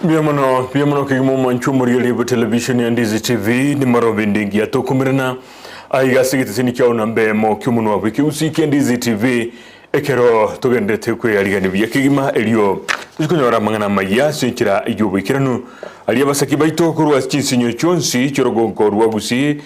Mbuya mono, mbuya mono kegima omwanchwa omorigereria bwe television ya Ndizi TV, nimarobe inde engiya tokomerana aiga ase egeteseni kiao namba eyemo ki'omonwa bw'ekegusii kia Ndizi TV ekero togenderete kweyarigania buya kegima erio tochie konyora amang'ana amaya ase enchera y'oboikeranu aria abasaki baito korwa ase chinsinyo chionsi chi'orogonko rwa Gusii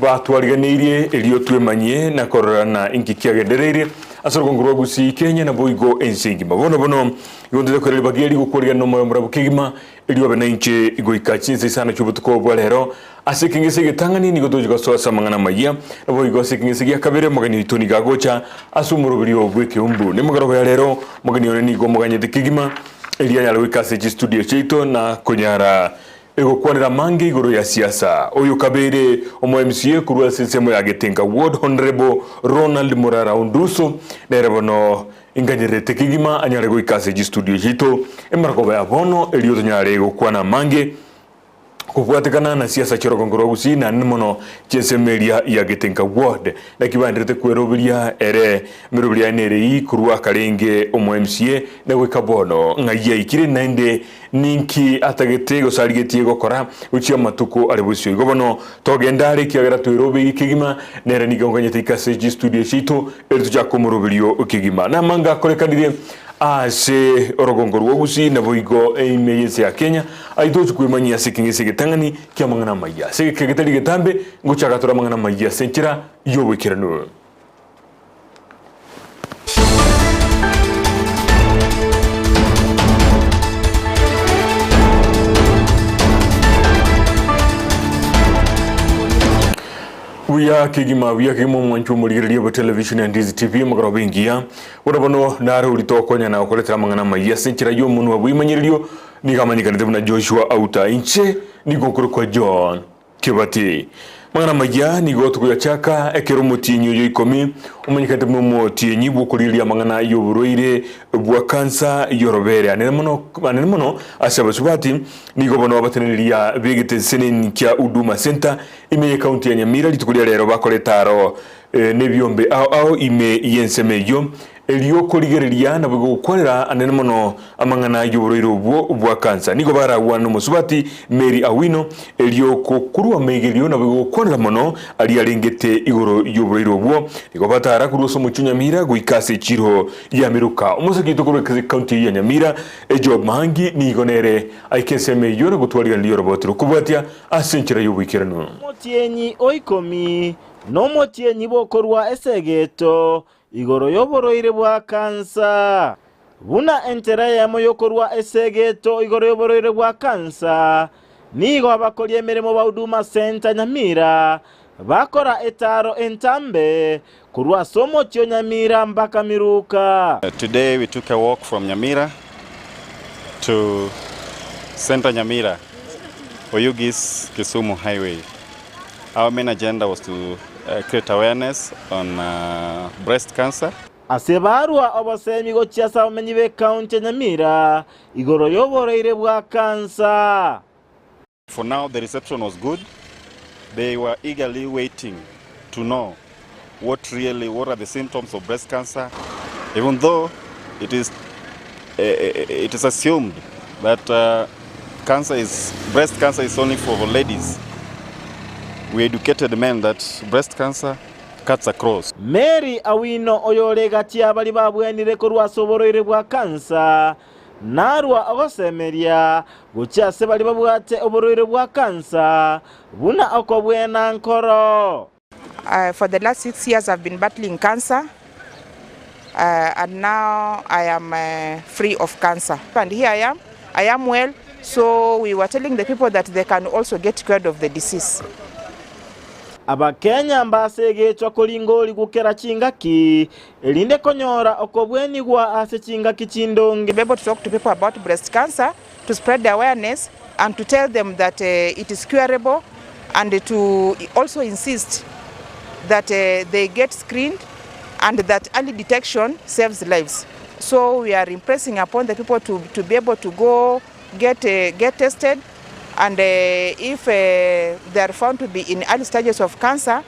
Batwariganeirie erio twemanyie na kororana inki kiagendereire ase orogongo rwa Gusii, Kenya naboigo ense engima. Bono bono igo ntote koira ribaga eri gokwarigana nomoyo omorabu kegima, erio obe nainche goika chinsa isano chi'obotuko bwa rero. Ase ekeng'ese egetang'ani nigo togochia gosoa ase amang'ana amayia, naboigo ase ekeng'ese gia kabere omogeni oito nigo agocha ase omoroberio bw'ekeumbu. Nemogoroba ya rero omogeni one nigo omoganyete kegima, erio anyare goika ase chistudio chiaito na konyara Egokwanera amange igoro ya siasa. Oyo kabeire omo MCA korwa ase ensemo ya Getenka Ward Honourable Ronald Murara Onduso nere bono inganyererete kegima anyare goika ase chistudio chiaito emarogoba ya bono erio tonyare gokwana amange kobwatekana na siasa chiorogongo rwa Gusii naende mono chiensemo eria ya Getenka Ward. Naki baenderete kweroberia ere emeroberio yaye nere eyio korwa akarenge omo MCA na goika bono ng'ai yaikire naende Ninki atagete gose arigetie gokora gochia amatuko are bosio? Igo bono togende are, ekiagera twerobeiri kegima, nere nigo anganyete ike ase chistudio chiaito, erio tochake omoroberio kegima. Namange akorekanire ase orogongo rwa Gusii, naboigo ime y'ense ya Kenya, ayio togochia kwemanyia ase ekeng'ese egetang'ani ki'amang'ana amayia. Ase egeka getari getambe, ngochaka tore amang'ana amayia ase enchera y'oboikeranu. Buya kegima buya kegima omwancho omorigereria bwa television ya Ndizi TV omogoroba engiya bono bono nare ori tokonyana gokoretera amang'ana amaya ase enchera y'omonwa bw'imanyererio nigo amanyekanete buna Joshua Auta inche nigo nkorokwa John Kebati. Amang'ana amaya nigo tokoyachaka ekero omotienyi oyo ikomi omanyekanete buna omotienyi bw'okorigereria amang'ana y'oborwaire bwa kansa y'orobere anene mono anene mono ase abasubati. Nigo bono abateneneria b'egetenseneni kia Huduma Centre ime y'ekaunti ya Nyamira rituko ria rero bakoreta aro nebiombe ao ao ime y'ensemo eyio Erio korigereria naboigo gokwanera anene mono amang'ana y'oborwaire obwo bwa kansa. Nigo baragwane nomosubati Mary Awino, erio kokurwa amaigerio naboigo gokwanera mono aria arengete igoro y'oborwaire obwo. Nigo batara korwa ase omochie o Nyamira goika ase echiro ya Miruka. Omosake oito korwa ase ekaunti eyio ya Nyamira, Job Mahangi nigo nere aika ensemo eyio na gotwariganiria oroboti rokobwatia ase enchera y'oboikeranu. Omotienyi o ikomi nomotienyi bw'okorua esegeto Igoro y'oborwaire bwa kansa. Buna enchera eyemo y'okorua esegeto igoro y'oborwaire bwa kansa, nigo abakori emeremo ba Huduma Centre Nyamira bakora etaaro entambe korwa ase omochie o Nyamira mpaka Miruka. Today we took a walk from Nyamira to Centre Nyamira, Oyugis Kisumu Highway. Our main agenda was to create awareness on breast cancer. Ase barua obosemi gochia ase abamenyi b'ekaunti ya Nyamira igoro y'oborwaire bwa kansa. For now the reception was good, they were eagerly waiting to know what really what are the symptoms of breast cancer even though it is it is assumed that uh, cancer is breast cancer is only for ladies we educated men that breast cancer cuts across Mary Awino oyore egati y'abaria babwenire korwa ase oborwaire bwa kansa, narwa ogosemeria gochia ase baria babwate oborwaire bwa kansa buna okobwena nkoro. For the last 6 years I've been battling cancer and now I am free of cancer and here I am, I am well so we were telling the people that they can also get cured of the disease. Abakenya mbasegechwa koringorigwa kera chingaki, erinde konyora okobwenigwa ase chingaki chindonge. To be able to talk to people about breast cancer, to spread the awareness and to tell them that it is curable and to also insist that they get screened and that early detection saves lives. So we are impressing upon the people to, to be able to go get, get tested and if they are found to be in early stages of cancer,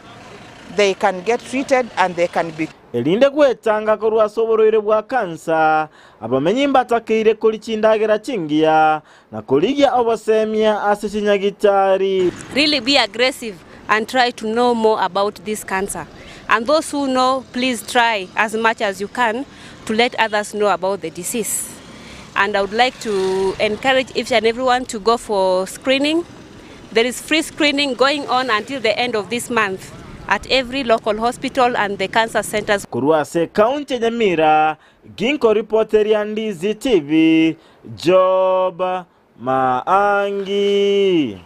they can get treated and they can be. Erinde gwetanga korwa ase oborwaire bwa kansa, abamenyi mbatakeire koria chindagera chingiya na korigia obosemia ase chinyagitari. Really be aggressive and try to know more about this cancer and those who know please try as much as you can to let others know about the disease and I would like to encourage each and everyone to go for screening there is free screening going on until the end of this month at every local hospital and the cancer centers. Korwa ase ekaunti ya Nyamira, ginkoripoteria Ndizi TV, Job Maangi.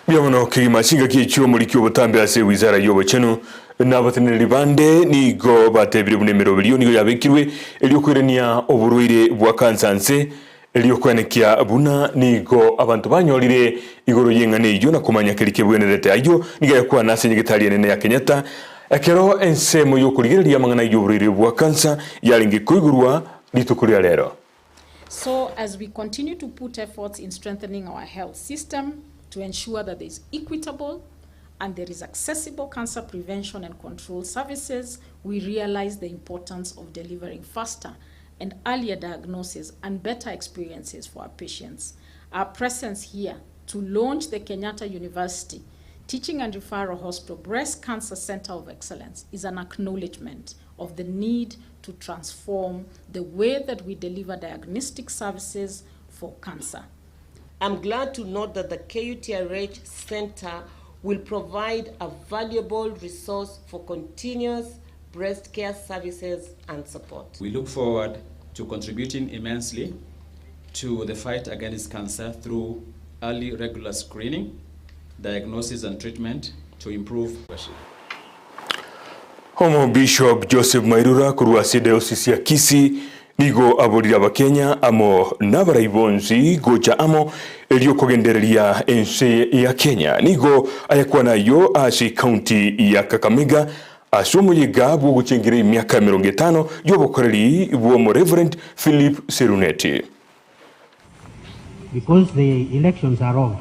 Mbuya mono kegima chingaki echio omoriki obotambe ase ewizara y'obochenu na abateneneri bande nigo batebire buna emeroberio nigo yabekirwe erio koirania oborwaire bwa kansa nse erio koenekia buna nigo abanto banyorire igoro y'eng'ana eyio na komanya keri kebwenerete. Ayio nigo ayakwana ase nyagetari enene ya Kenyatta ekero ensemo y'okorigereria amang'ana y'oborwaire bwa kansa yarenge koigorwa rituko ria rero. So as we continue to put efforts in strengthening our health system to ensure that there is equitable and there is accessible cancer prevention and control services, we realize the importance of delivering faster and earlier diagnosis and better experiences for our patients. Our presence here to launch the Kenyatta University Teaching and Referral Hospital Breast Cancer Center of Excellence is an acknowledgement of the need to transform the way that we deliver diagnostic services for cancer. I'm glad to note that the KUTRH Center will provide a valuable resource for continuous breast care services and support. We look forward to contributing immensely to the fight against cancer through early regular screening, diagnosis and treatment to improve. Omobishop Joseph Mairura korwa ase Diocese ya Kisii nigo aborire Abakenya amo nabarai bonsi gocha amo erio kogendereria ense ya Kenya. Nigo ayakwana ayio ase ecounty ya Kakamega ase omoyega bw'ogochengera emiaka emerongo etano y'obokoreri bw'Omoreverend Philip Seruneti. Because the elections are over.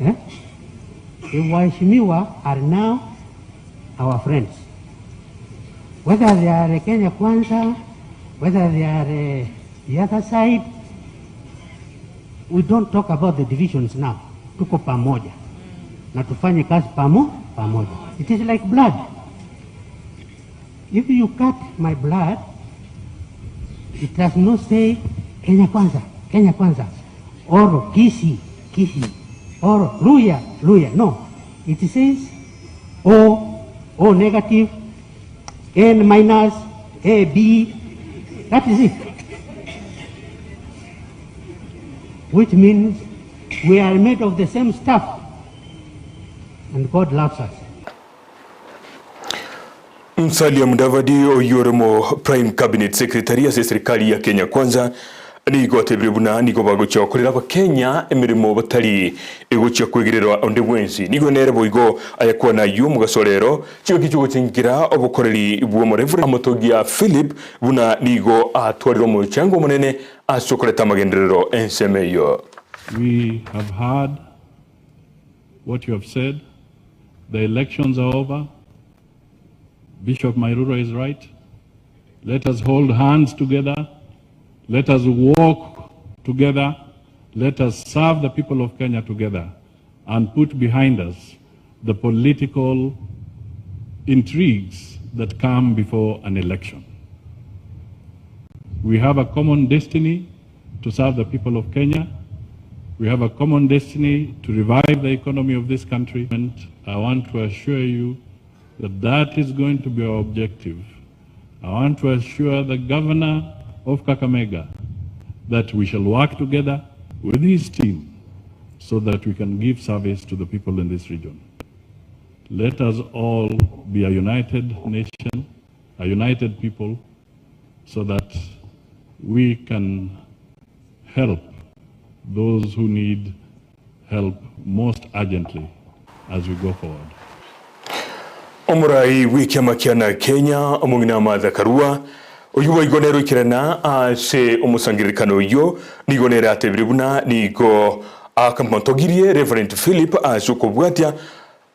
Eh? The waheshimiwa are now our friends. Whether they are Kenya Kwanza, whether they are uh, the other side, we don't talk about the divisions now. Tuko pamoja na tufanye kazi pamo pamoja. It is like blood. If you cut my blood, it does not say Kenya Kwanza, Kenya Kwanza, or Kisii, Kisii, or Luhya, Luhya. No, it says O, O negative, N minus, A, B. That is it. Which means we are made of the same stuff and God loves us. Musalia Mudavadi oyio ore mo Prime Cabinet Secretary ase eserikali ya Kenya Kwanza nigo atebire buna nigo bagochia gokorera abakenya emeremo batari egochia kwegererwa onde bwensi. Nigo nere boigo ayakwana ayio omogaso rero chingaki chigochengera obokoreri bw'omoreverend Amotogia Philip buna nigo atwarire omochango omonene ase okoreta amagenderero ensemo eyio. We have heard what you have said. The elections are over. Bishop Mairura is right. Let us hold hands together. Let us walk together. Let us serve the people of Kenya together and put behind us the political intrigues that come before an election. We have a common destiny to serve the people of Kenya. We have a common destiny to revive the economy of this country. And I want to assure you that that is going to be our objective. I want to assure the governor of Kakamega that we shall work together with his team so that we can give service to the people in this region. Let us all be a united nation, a united people, so that we can help those who need help most urgently as we go forward. Omorai bw'ekiama kia na Kenya omong'ina Martha Karua oyio boigo nere oikerana ase omosangererekano oyio nigo nere atebire buna nigo akamotogirie Reverend Philip ase okobwatia.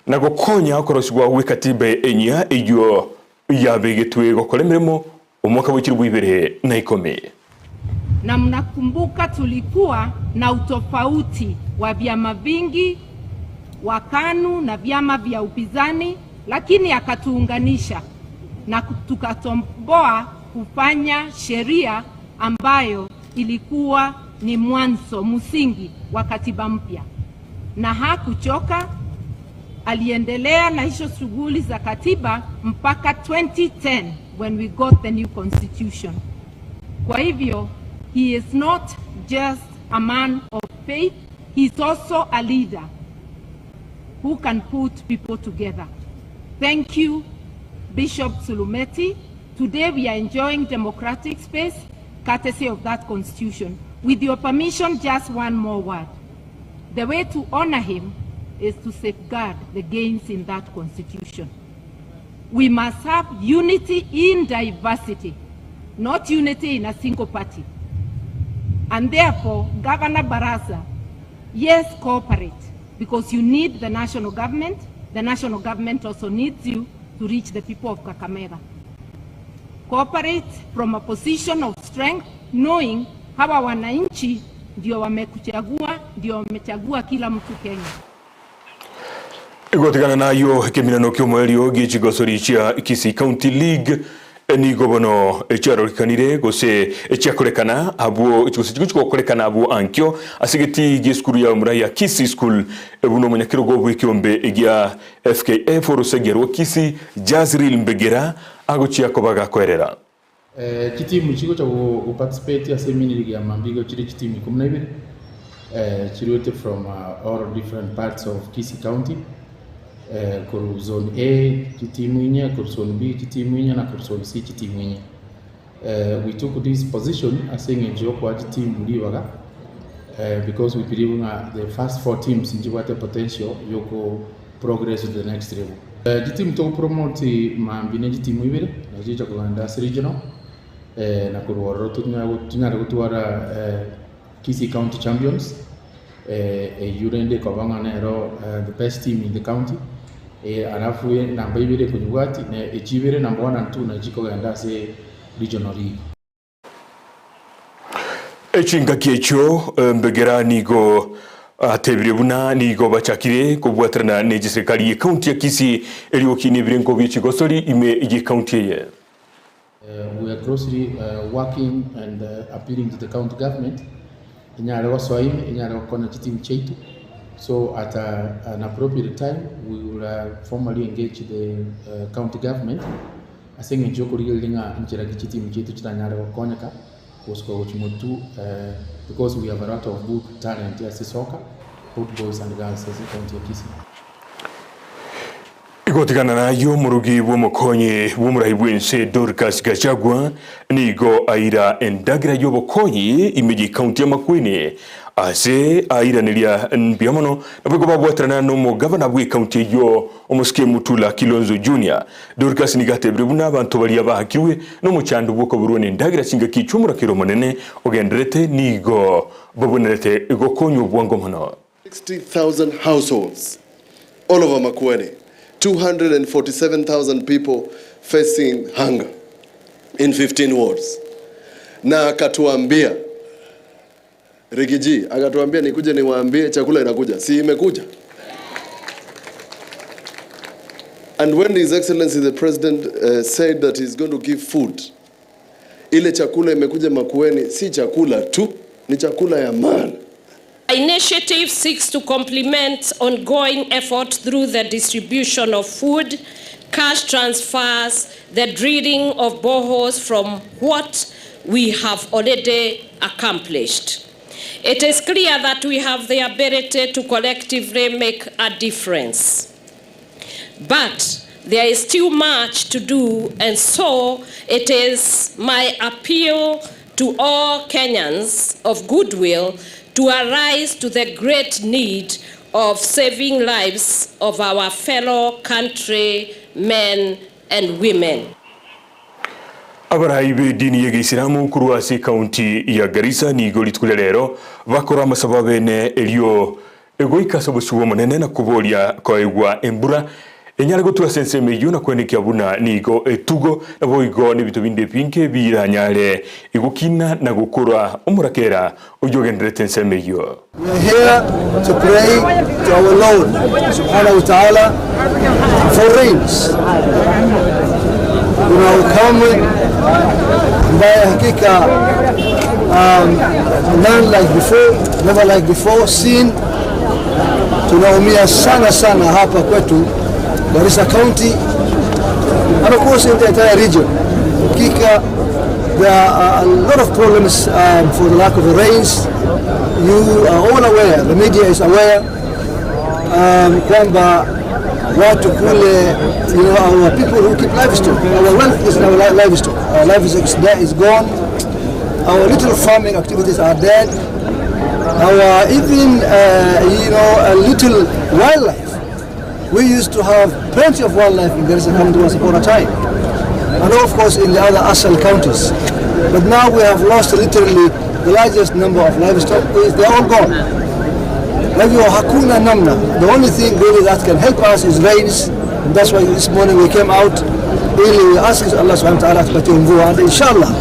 na gokonya okorosigwa gw'ekatiba enyia eyio yabegetwe gokora emeremo omwaka bwe chilifu ibere na ikomi. Na mnakumbuka tulikuwa na utofauti wa vyama vingi wa KANU na vyama vya upinzani, lakini akatuunganisha na tukatomboa kufanya sheria ambayo ilikuwa ni mwanzo msingi wa katiba mpya, na hakuchoka. Aliendelea na hizo shughuli za katiba mpaka 2010 when we got the new constitution. Kwa hivyo he is not just a man of faith, he is also a leader who can put people together. Thank you, Bishop Sulumeti. Today we are enjoying democratic space courtesy of that constitution. With your permission, just one more word. The way to honor him is to safeguard the gains in that constitution. We must have unity in diversity, not unity in a single party. And therefore, Governor Barasa, yes, cooperate, because you need the national government. The national government also needs you to reach the people of Kakamega. Cooperate from a position of strength, knowing hawa wananchi ndio wamekuchagua, ndio wamechagua kila mtu Kenya. Igotigana nayo ekeminano kiomoerio gie chigosori chia Kisii County League nigo bono echiarorekanire gose echiakorekana abwo gose chigochi gokorekana abwo ankio ase egetii gie esukuru ya omura ya Kisii School buna omonyakerogo bw'ekiombe gia FKF orosagia rwa Kisii Jazreel Mbegera agochia koba gakoerera. Chitimu chigocha go participate ase emini league ya mambia igo chire chitimu ikomi na ibere chiruete from all different parts of Kisii County korwa zone A chitimu inye, korwa zone B chitimu inye na korwa zone C chitimu inye. We took this position ase eng'encho yokoa chitimu ribaga because we believe ng'a the first four teams nchibwate potential yoko progress to the next level. Chitimu togo promote mambia ne chitimu ibere nachi chigocha kogenda ase regional na korwa ororo tonyare gotwara Kisii County Champions eyio rende ekoba ng'a nero the best team in the county alafu namba ibere ekonyebwati ne echi ibere number one and two nachi chikogenda ase regional league. Echingaki echio Mbegera nigo atebirie buna nigo bachakire kobwaterana ne chiserikali ye county ya Kisii erio gokinia ebirengo bie chigosori ime ye county eye. We are closely working and appealing to the county government enyare gosoa ime enyare gokonya chiteam chiaito so at an appropriate time we will formally engage the county government ase eng'encho yokorigereria ng'a inchera ki chiteam chiaito chiranyare gokonyeka gosuka gochia motwe because we have a lot of good talent ase soccer both boys and girls ase ecounty ya Kisii. Igotigana nayio omorugi bw'omokonyi bw'omorai bw'ense Dorcas Gachagua nigo aira endagera y'obokonyi ime y'ecounty ya Makueni ase airaneria mbuya mono naboigo babwaterana n'omogavana bw'ecounty eyio omosike Mutula Kilonzo Junior. Dorcas nigo atebire buna abanto baria baakirwe nomochando bw'okoborwa nendagera chingaki chi'omorakera omonene ogendererete nigo babwenerete gokonywa bwango mono. 60,000 households all over Makueni, 247,000 people facing hunger in 15 wards. Na akatuambia Rigiji akatuambia nikuje niwaambie chakula inakuja, si imekuja? And when His Excellency the President said that he's going to give food, ile chakula imekuja Makueni si chakula tu, ni chakula ya maana. Initiative seeks to complement ongoing effort through the distribution of food, cash transfers, the drilling of boreholes from what we have already accomplished. It is clear that we have the ability to collectively make a difference. But there is still much to do, and so it is my appeal to all Kenyans of goodwill to arise to the great need of saving lives of our fellow countrymen and women. Abarai b'edini y'Egeisilamu korwa ase ekaunti ya Garissa nigo rituko ria rero bakora amasabo abene erio. Egoika ase obosio bw'Omonene na koboria koegwa embura, enyare gotwa ase ensemo eyio na kwenekia buna nigo etugo, naboigo nebinto binde ebinge biranyare gokina na gokora omorakera oyio ogendererete ensemo eyio. We are here to pray to our Lord subhanahu wa ta'ala for rains. Kuna ukame ambaye hakika um, none like before, never like before seen. Tunaumia sana sana hapa kwetu Garissa County and of course in the entire region. Hakika there are a lot of problems um, for the lack of the rains. You are all aware, the media is aware um, kwamba watu kule, you know, our people who keep livestock, our wealth is in our li- livestock. Our livestock is, dead, is gone. Our little farming activities are dead. Our even, uh, you know, a little wildlife. We used to have plenty of wildlife in Garissa County once upon a time. And of course in the other ASAL counties. But now we have lost literally the largest number of livestock. They're all gone. Kwa hivyo hakuna namna. The only thing really that can help us is rains. And that's why this morning we came out ili we ask Allah subhanahu wa ta'ala atupatie mvua and inshallah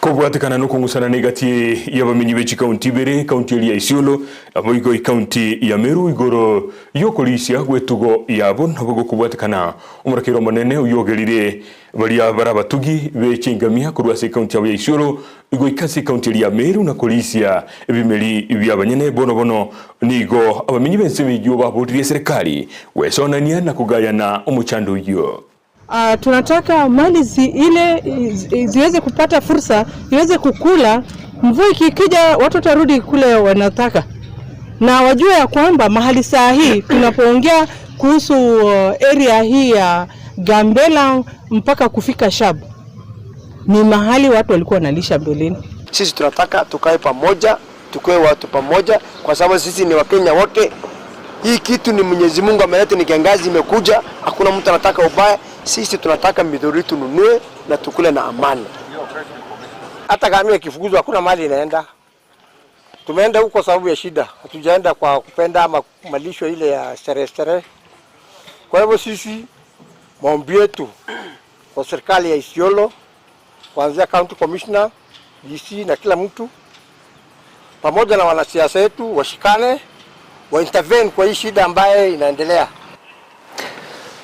Kobwatekana nokong'usana negati y'abamenyi be chikaunti ibere, ekaunti eria ya Isiolo naboigo ekaunti ya Meru igoro y'okorisia gw'etugo yabo nabo gokobwatekana omorakeire omonene oyio ogerire baria bare abatugi be chingamia korwa ase ekaunti yabo ya Isiolo goika ase ekaunti eria ya Meru na korisia ebimeri bi'abanyene bono bono nigo abamenyi b'ensemo eyio baboririe eserekari gwesonania na kogayana omochando oyio. Uh, tunataka mali zi, ile ziweze kupata fursa iweze kukula. Mvua ikikija watu watarudi kule wanataka, na wajue ya kwamba mahali saa hii tunapoongea kuhusu area hii ya Gambela mpaka kufika Shab ni mahali watu walikuwa wanalisha mbeleni. Sisi tunataka tukae pamoja, tukuwe watu pamoja, kwa sababu sisi ni Wakenya wote. Hii kitu ni Mwenyezi Mungu ameleta, ni kiangazi imekuja, hakuna mtu anataka ubaya. Sisi tunataka midhuri tununue na tukule na amani. Hata kama ikifukuzwa hakuna mali inaenda. Tumeenda huko sababu ya shida, hatujaenda kwa kupenda ama malisho ile ya starehe starehe. Kwa hivyo sisi maombi yetu kwa serikali ya Isiolo, kuanzia county commissioner, DC na kila mtu pamoja na wanasiasa wetu washikane, wa intervene kwa hii shida ambaye inaendelea.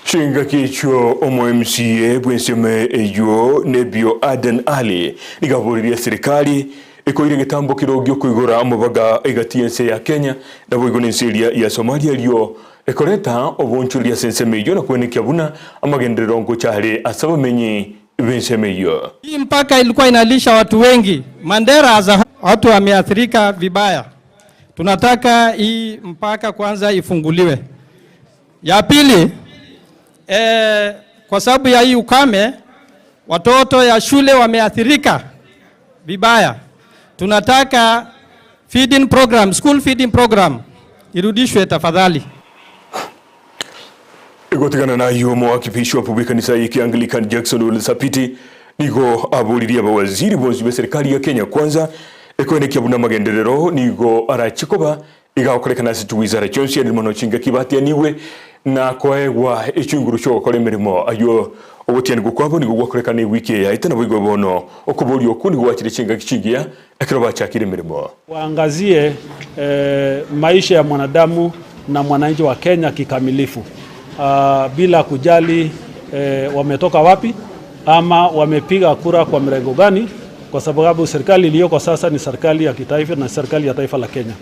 Chingaki echio omo MCA bw'ensemo eyio Nebio Aden Ali nigo aboririe eserikali ekoire egetambo kero giokoigora omobaga egati y'ense ya Kenya naboigo nense eria ya Somalia erio ekoreta obonchoria ase ensemo eyio na kwenekia buna amagenderero ngocha are ase abamenyi b'ensemo eyio. Hii mpaka ilikuwa inalisha watu wengi. Mandera as a watu wameathirika vibaya. Tunataka hii mpaka kwanza ifunguliwe. Ya pili, eh, kwa sababu ya hii ukame watoto ya shule wameathirika vibaya. Tunataka feeding program, school feeding program irudishwe tafadhali. Egotigana nayio omoaki bishop bw'ekanisa ye Kianglican Jackson Ole Sapiti nigo aboririe abawaziri bonsi b'eserikali ya Kenya Kwanza ekoenekia buna amagenderero nigo arache koba iga agokorekana ase chiwizara chionsi erinde mono chingaki batianigwe na koegwa echinguru chi'ogokora emeremo ayio ogotianigwa kwabo nigo gwakorekana ewiki eye yaete naboigo bono okoboria okwo nigo gwachire chingaki chingiya ekero bachakire emeremo. Waangazie eh, maisha ya mwanadamu na mwananchi wa Kenya kikamilifu uh, bila kujali eh, wametoka wapi ama wamepiga kura kwa mrengo gani, kwa sababu serikali iliyoko sasa ni serikali ya kitaifa na serikali ya taifa la Kenya.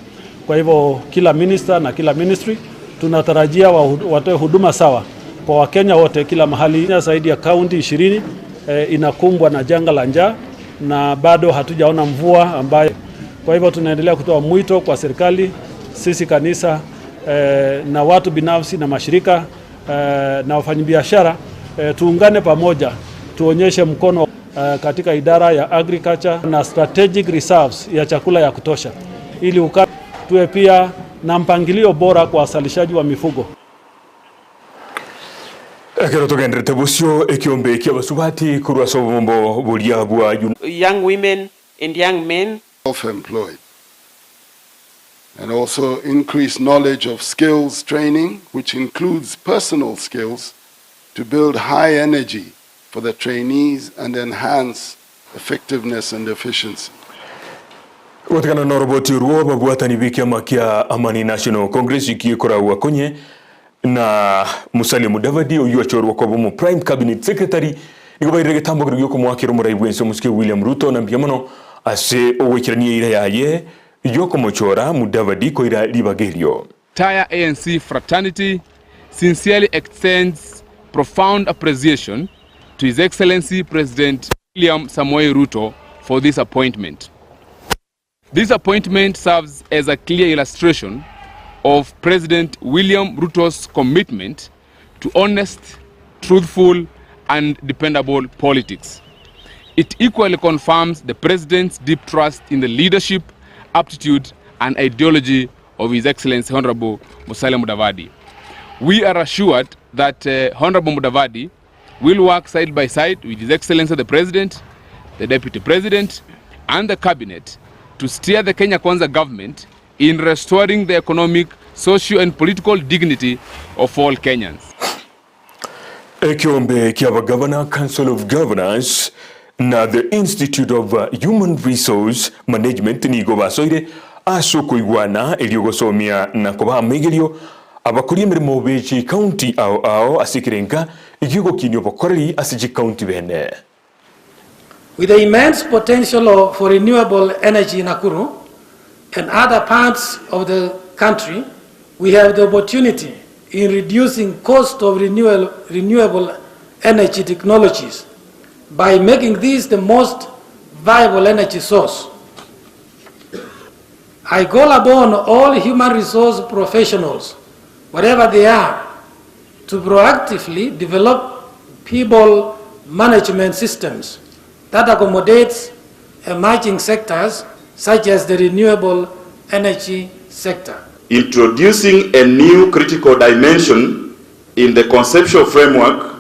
Kwa hivyo kila minister na kila ministry tunatarajia watoe huduma sawa kwa Wakenya wote kila mahali. Zaidi ya kaunti 20 eh, inakumbwa na janga la njaa na bado hatujaona mvua ambayo. Kwa hivyo tunaendelea kutoa mwito kwa serikali, sisi kanisa eh, na watu binafsi na mashirika eh, na wafanyabiashara eh, tuungane pamoja tuonyeshe mkono eh, katika idara ya agriculture na strategic reserves ya chakula ya kutosha ili uka tuwe pia na mpangilio bora kwa wazalishaji wa mifugo. Ekero togenderete bosio ekiombe ki'abasubati korwa ase obombo boria bwa Young women and young men. Self-employed. And also increase knowledge of skills training, which includes personal skills, to build high energy for the trainees and enhance effectiveness and efficiency. Gotigana noroboti orwo ababwatani b'ekiama kia Amani National Congress gikoragwa konye na Musalia Mudavadi oyio achorwa koba omo Prime Cabinet Secretary nigo bairire egetambo keria giokomoakera omorai bwense omosike William Ruto na mbuya mono ase ogoikerania eira yaye yokomochora Mudavadi koira ribaga erio. Entire ANC fraternity sincerely extends profound appreciation to His Excellency President William Samoei Ruto for this appointment. This appointment serves as a clear illustration of President William Ruto's commitment to honest, truthful, and dependable politics. It equally confirms the President's deep trust in the leadership, aptitude, and ideology of His Excellency Honorable Musalia Mudavadi. We are assured that uh, Honorable Mudavadi will work side by side with His Excellency the President, the Deputy President, and the Cabinet to steer the Kenya Kwanza government in restoring the economic, social, and political dignity of all Kenyans. Ekeombe kia abagavana, Council of Governors, na The Institute of Human Resource Management nigo basoire ase okoigwana erio gosomia na koba amaigerio abakori emeremo be chikaunti ao ao ase ekerenga giogokinia obokoreri ase chikaunti bene. With the immense potential for renewable energy in Nakuru and other parts of the country, we have the opportunity in reducing cost of renewal, renewable energy technologies by making this the most viable energy source. I call upon all human resource professionals, wherever they are, to proactively develop people management systems that accommodates emerging sectors such as the renewable energy sector. Introducing a new critical dimension in the conceptual framework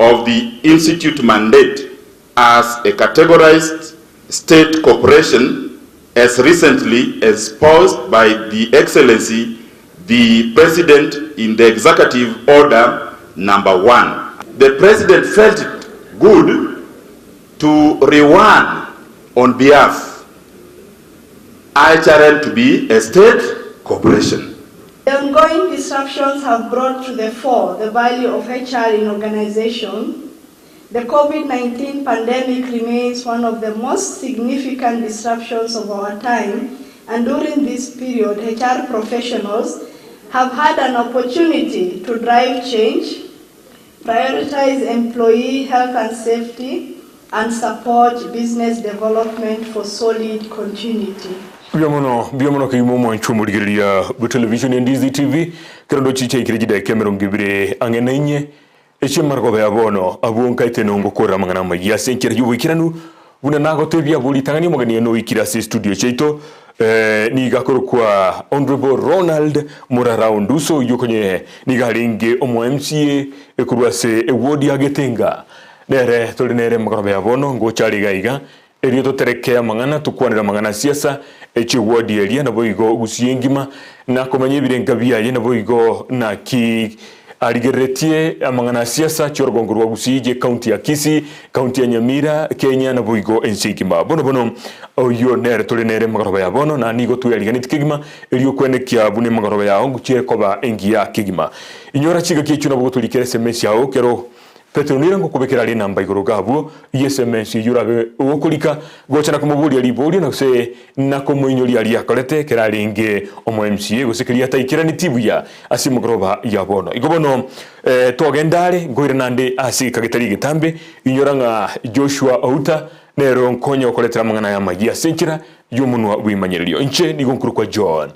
of the institute mandate as a categorized state corporation as recently espoused by the Excellency the President in the Executive Order number 1. The President felt it good to reward on behalf IHRM to be a state corporation. The ongoing disruptions have brought to the fore the value of HR in organization. The COVID-19 pandemic remains one of the most significant disruptions of our time, and during this period, HR professionals have had an opportunity to drive change, prioritize employee health and safety, and support business development for solid continuity. Mbuya mono, mbuya mono kegima omwancho omorigereria bwe television ya Ndizi TV, kero ndochi chiaikire chidaeka emerongo ebere ang'e na inye, echi'amarogoba ya bono, abwo nkaete nongokorera amang'ana amayia ase enchera y'oboikeranu, buna nagotebia abwo ritang'ani omogeni one oikire ase estudio chiaito, eh, nigo akorokwa Honourable Ronald Murara Onduso, oyio konye nigo arenge omo MCA korwa ase eward ya Getenga. Nere tore nere emegoroba ya bono, ngocha are iga iga, erio totereke amang'ana, tokwanere amang'ana a siasa, ech'eward eria, naboigo gusii engima, na komanya ebirenka biaye, naboigo naki arigereretie amang'ana a siasa chi'orogongo rwa Gusii, chi'ecounty ya Kisii, county ya Nyamira, Kenya, naboigo ense engima. Bono bono, oyio nere tore nere emegoroba ya bono, na nigo tweariganetie kegima, erio okwenekia buna emegoroba yao ngochia ekoba engiya kegima. Inyora chingaki echio nabo gotorikera sms yao kero Petero nere ngokobekera are enamba igoro iga abwo y'esemesi eyio orabe ogokorika, gocha na komoboria riborio na gose na komoinyoria aria akorete ekero arenge omo MCA gose keria ataikeranitie buya ase emegoroba ya bono. Igo bono eh, togenda are nkoira nande ase egeka getari egetambe, inyora ng'a Joshua Outa nero nkonya gokoretera amang'ana aya amayia ase enchera y'omonwa bw'emanyererio. Inche nigo nkorokwa John.